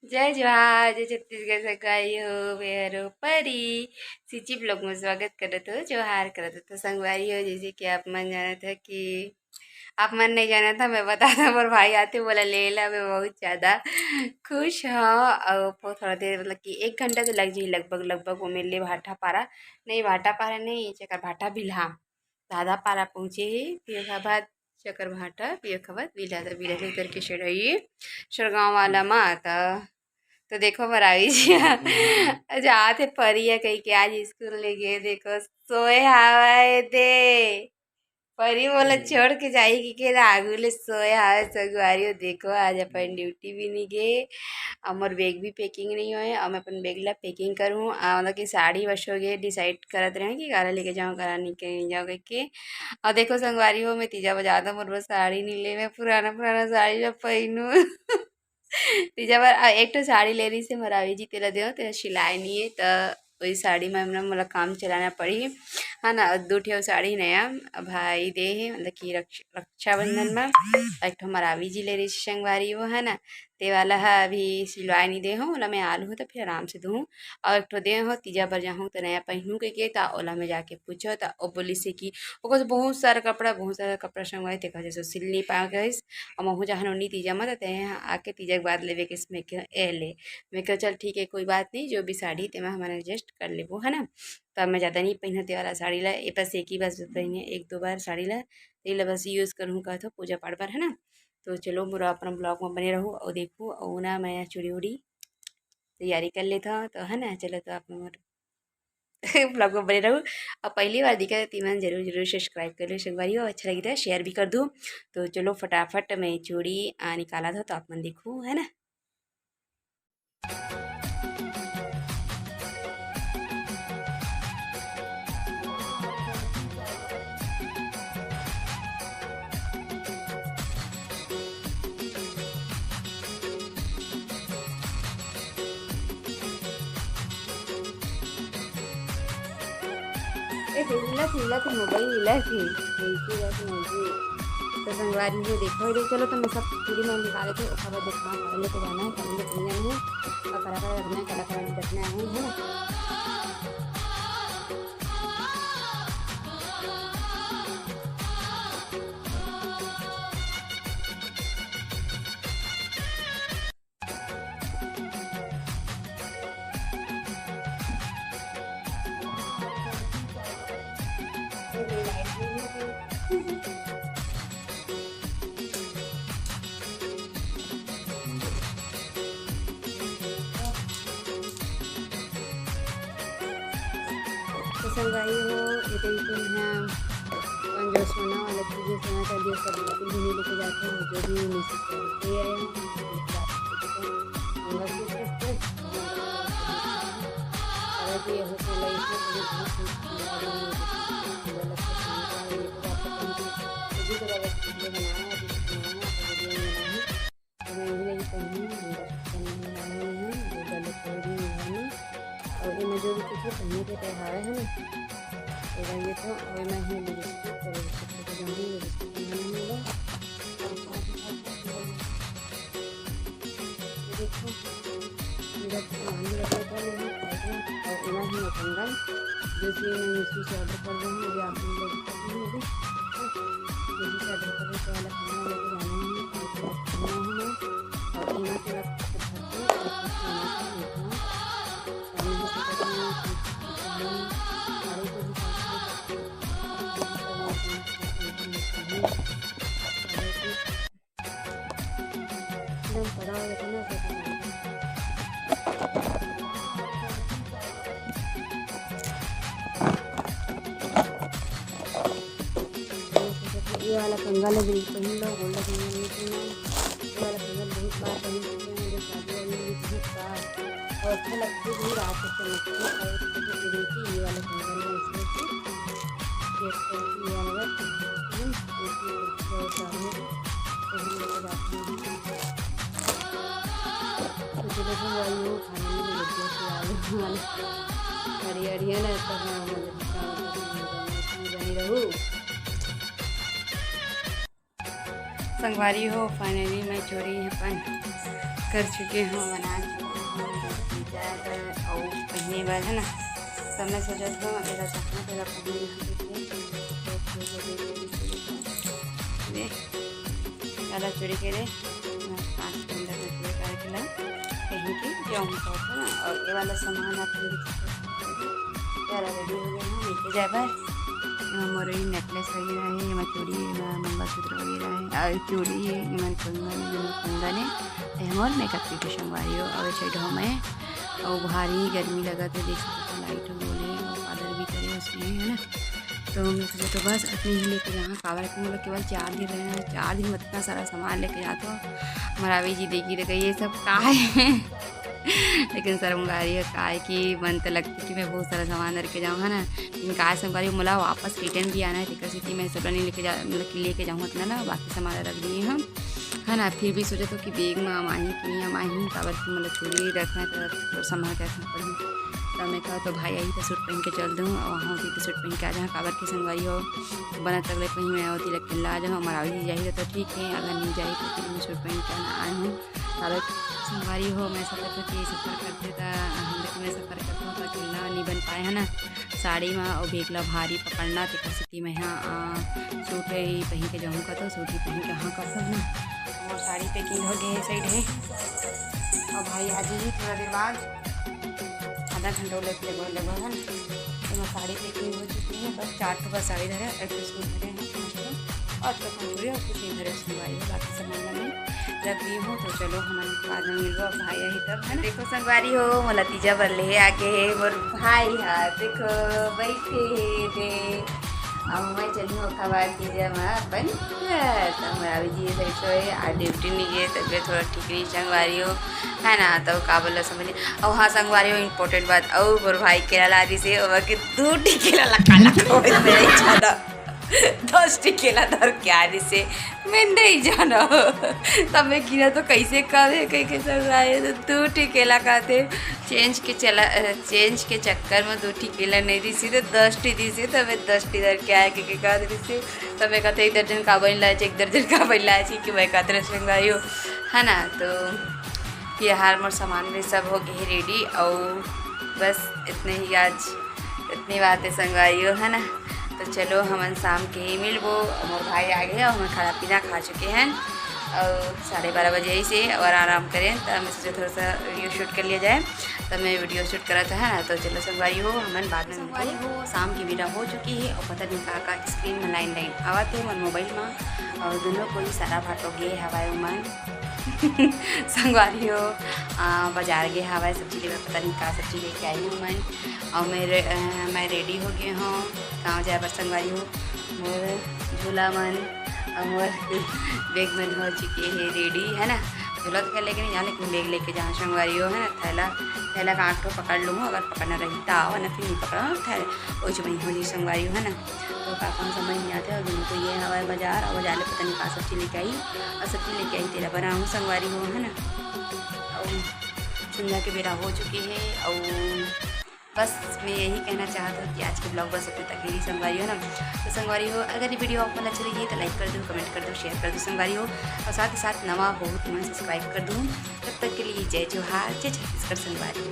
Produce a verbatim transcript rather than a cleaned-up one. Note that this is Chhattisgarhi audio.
जय जोहार, जय छत्तीसगढ़ संगवारी हो, मैं हरो परी। सिची vlog में स्वागत करत हो, जोहार करत हो। तो संगवारी हो, जैसे कि आप मन जानत है कि आप मन नहीं जानत है, मैं बता दूं, मोर भाई आते बोला ले ला, मैं बहुत ज़्यादा खुश हूँ। और वो थोड़ा देर, मतलब कि एक घंटा तो लग जाही लगभग, लगभग वो मेरे लिए भाटा पारा, नहीं भाटा पारा नहीं, चकर भाटा बिल्हा, दादा पारा पहुँचे ही, फिर ओकर बाद चकर भाटा, पिया खबर, बिल्हा, तो बिल्हा करके चढ़ाइए सरगांव वाला माता। तो देखो बरावी जी जात है परिया कही के आज स्कूल ले गए, देखो सोए हवाए दे। परी बोला हम्म। छोड़ के जाई कि के आगू ले सोए हवाए संगवारी हो। देखो आज अपन ड्यूटी भी नहीं गए, और मोर बैग भी पैकिंग नहीं होए, और मैं अपन बैग ला पैकिंग करूँ। आ, मतलब कि साड़ी बस हो गए, डिसाइड करत रहे कि काला लेके जाऊँ, काला नहीं के नहीं जाऊँ करके। और देखो संगवारी हो, मैं तीजा बजा दो, मोर बस साड़ी नहीं ले, मैं पुराना पुराना साड़ी ला पहनू। तीजा बर आ, एक ठो साड़ी ले रही से मरावी जी, तेला देव, तेला सिलाई नहीं है, त वही साड़ी में हमने मोला काम चलाना पड़ी, है ना। दो ठो साड़ी नया भाई दे है, मतलब कि रक्ष-, रक्षाबंधन में। एक ठो मरावी जी ले रही से संगवारी वो, है ना, ते वाला है अभी सिलवाए नहीं दे हूँ, ओला मैं आलू हूँ तो फिर आराम से दूँ। और एक ठो दे हो तीजा बर जाहूँ तो नया पहनू के, के त ओला मैं जाके पूछो त ओ बोली से कि ओकर से बहुत सारा कपड़ा, बहुत सारा कपड़ा संगवारी, तेकर जैसे सिल नहीं पाए कहिस। और महू जहाँ नोनी तीजा मत ते आके तीजा के बाद लेवे के इसमें के ए ले। मैं कहा चल ठीक है, कोई बात नहीं, जो भी साड़ी तेमा हमन एडजस्ट कर लेबो, है ना। तो मैं ज़्यादा नहीं पहनते वाला साड़ी ला, ये बस एक ही बार पहने, एक दो बार साड़ी ला, तो ये ला बस यूज़ करूँ कहत हो पूजा पाठ बर, है ना। तो चलो मोर अपन vlog में बने रहू और देखू, और ना मैं चूड़ी उड़ी तैयारी कर लेता हूँ, तो है ना। चलो तो आप मोर vlog में बने रहू। और पहली बार दिखा तो मन जरूर जरूर subscribe कर लो संगवारी, और अच्छा लगी तो share भी कर दो। तो चलो फटाफट मैं चूड़ी आ निकाला था, तो आप मन देखू, है ना। ए, हिला, हिला के मोबाइल हिला के, ऐसे हिला के मोबाइल। तो संगवारी हो, देखो, देखो, चलो, तो मैं सब पूरी मैं निकाले थे, ओकर बाद देखना, पहले तो जाना है, पहले तो जाना है, और कलाकार रखना है, कलाकार रखना है, है ना? तो संगवारी हो, ये तो इतनी है। अपन जो सोना वाला चीज है, सोना चांदी, उसका बिल्कुल भी नहीं लेके जाते हैं। जो भी महसूस करते हैं, हम लोग सोच सकते हैं। अगर कि यही सोना इसमें मुझे बहुत सुंदर लगता है, सोने का लेके जाते हैं। तो जिस तरह का वीडियो बनाना है, जिस तरह बनाना है, तो वीडियो में बनाना है। तो मैं यही नहीं कहूँगी, हम लोग बनाने वाले हैं, जो गलत हो रही है ना। और ये मैं जो भी चीज़ें पहनने के पहनावे है ना, तो भाई ये तो, और मैं ही लिपस्टिक, और लिपस्टिक को जाऊँगी, लिपस्टिक बनाने वाला। देखो, मेरा तो नाम भी रखा था मैंने, और एमा ही मैं कंगन, जो कि मैं मीशो से ऑर्डर कर रही हूँ, अभी आप लोग देख सकते हैं अभी। मीशो से ऑर्डर कर रही हूँ, तो वाला कंगन लेके जाना है, और पूरा पहनना है मैं, और एमा के बाद और मैं सोचा कि साड़ी के हिसाब से एकदम बड़ा हो जाता है ना, ऐसा करना है। ये वाला कंगन है, बिल्कुल पहन लो, गोल्डन कंगन नहीं पहनना है। ये वाला कंगन बहुत बार पहन चुके हैं, मुझे शादी वाली में बहुत बार, और अच्छा लगता है भी रात को चमकती है। और इसको तो देखिए, ये वाला कंगन है, इसमें से ये वाला है, इसमें से तो हम लोग रात में भी तो चलो, तो वही हो, खाने में लग गया, तो आलू वाले अड़ी अड़ी है ना, तब मैं बनी रहू। संगवारी हो, finally मैं चूड़ी अपन कर चुके हंव, बना चुके हंव पिज्जा बर अउ पहिने बर, है ना। सब मैं सोचत हंव, एला चाहत, एला पहिने दे, एला चुरी के दे, पाँच के अंदर में चुरी करके ला, कहीं के जाऊँ तो, है ना। और ये वाला सामान आप लोग प्यारा रेडी हो गया है, लेके जाए बर। एमा मोर ये नेकलेस वगैरह है, एमा चूड़ी, एमा मंगलसूत्र वगैरह है, और चूड़ी है, एमा कंगन, एमा कंगन है, ये मोर मेकअप किट संगवारी हो। और ये साइड हो मैं, और भारी गर्मी लगत है, देख सकते हो लाइट हो बोले, और बादल भी करे उसमें, है ना। तो मैं सोचे तो बस अतनी ही लेके जाऊँ, काबर कि मोला केवल चार दिन रहना है, चार दिन में इतना सारा सामान लेके जात हो। हमारा अभी जी देखी तो कही, ये सब का है? लेकिन शर्म आ रही है, काहे कि मन तो लगता कि मैं बहुत सारा सामान धर के जाऊँ, है ना। लेकिन काहे शर्म आ रही है, मोला वापस रिटर्न भी आना है, तेकर सेती मैं सब नहीं लेके जा, मतलब कि लेके जाऊँ उतना ना, बाकी सामान रख दिए हम, है ना। फिर भी सोचत हो कि बैग में आही कि नहीं आही, काबर कि मोला चूड़ी रखना है, तो थोड़ा संभाल के रखना पड़ही। तो मैं कहा तो भाई आही तो सूट पहन के चल दूँ, और वहाँ होती तो सूट पहन के आ जाऊँ, काबर कि संगवारी हो, बना तक ले कहीं मैं होती लग ला आ जाऊँ, हमारा वही जाही तो ठीक है, अगर नहीं जाही तो फिर मैं सूट पहन के ना आए हूँ। काबर संगवारी हो, मैं सोचत हो कि सफर करते तो हम लोग मैं सफर करता हूँ तो अकेला नहीं बन पाए, है ना। साड़ी में और बैग ला भारी पकड़ना, तेकर सेती मैं हा, आ, सूट ही पहन के जाऊँ का, तो सूट ही पहन के हाँ कर सकूँ। और साड़ी पैकिंग हो गई है, साइड है। और भाई आ जाइए थोड़ा देर बाद, आधा घंटा लग, लगभग लगभग, है ना। तो मैं साड़ी पैकिंग हो चुकी है, बस चार ठो बस साड़ी धरे, एक ठो सूट धरे हैं, पाँच ठो, और तो पाँच ठो और कुछ नहीं धरे संगवारी हो, बाकी सामान मैं रख दी हूँ। तो चलो हमन बाद में मिलबो, अब भाई आही तब, है ना। देखो संगवारी हो, मोला तीजा बर ले आके है मोर भाई हा, देखो बैठे हे दे। अब मैं चली हूँ ओखर बाद तीजा मा अपन घर। तो हमारा अभी जी सही तो है, आज ड्यूटी नहीं गए, तबियत थोड़ा ठीक नहीं संगवारी हो, है ना। तो का बोला समझ नहीं। और हाँ संगवारी हो, इम्पोर्टेंट बात, और मोर भाई केला ला दिस हे, ओमा के दू ठी केला ला काला खावे, मैं नहीं खाता। दस ठी केला धर के आ रहिसे, मैं नहीं जाना। तब मैं गिरा तो कैसे करे, कह के सब आए तो दू ठी केला खाते। चेंज के चला, अ, चेंज के चक्कर में दू ठी केला नहीं दिसे तो दस ठी दिसे, तो मैं दस ठी धर के आए के, के कह दिसे। तो मैं कहते एक दर्जन का बन लाए, एक दर्जन का बन लाए, कि मैं कहते रहे संगवारी हो, है ना। तो ये हार मोर सामान भी सब हो गए रेडी, और बस इतने ही आज इतनी बात है संगवारी हो, है ना। तो चलो हमन शाम के ही मिलबो। मोर भाई आ गए और हमन खाना पीना खा चुके हैं और साढ़े बारह बजे ही से और आराम करें, तो मैं सोचे थोड़ा सा वीडियो शूट कर लिया जाए, तो मैं वीडियो शूट करा था, है ना। तो चलो संगवारी हो, हमन बाद में संगवारी हो, शाम की बेरा हो चुकी है और पता नहीं का का स्क्रीन में लाइन लाइन आवत है मोर मोबाइल में, और दोनों कोई सारा भाटो गे हवाए उमन। संगवारी हो, आ, बाजार गे हवाए सब्जी लेवे, पता नहीं का सब्जी लेके आई हूँ मैं। और मैं रे-, अ, मैं रेडी हो गए हूँ गाँव जाए बर संगवारी हो। मोर झोला मन और मोर बैग मन हो चुके हैं रेडी, है ना। झोला तो खैर लेके नहीं जाऊँ, लेकिन बैग लेके जाऊँ संगवारी हो, है ना। थैला, थैला का आठ ठो पकड़ लूँ, अगर पकड़ना रही तो, वरना फिर नहीं पकड़ा थैला, वो जो वहीं हो जी संगवारी हो, है ना। तो का कौन समझ नहीं आते, और दोनों को ये हवाए बाजार, और बाजार ले पता नहीं का सब्जी लेके आई, और सब्जी लेके आई तेला बनाऊँ संगवारी हो, है ना। और संध्या के बेरा हो चुकी है, और बस मैं यही कहना चाहता हूँ कि आज के ब्लॉग बस इतने तक ही संगवारी हो ना। तो संगवारी हो, अगर ये वीडियो आप मन अच्छी लगी है तो लाइक कर दो, कमेंट कर दो, शेयर कर दो संगवारी हो, और साथ ही साथ नवा हो तो मन सब्सक्राइब कर दो। तब तक के लिए जय जोहार, जय छत्तीसगढ़ संगवारी हो।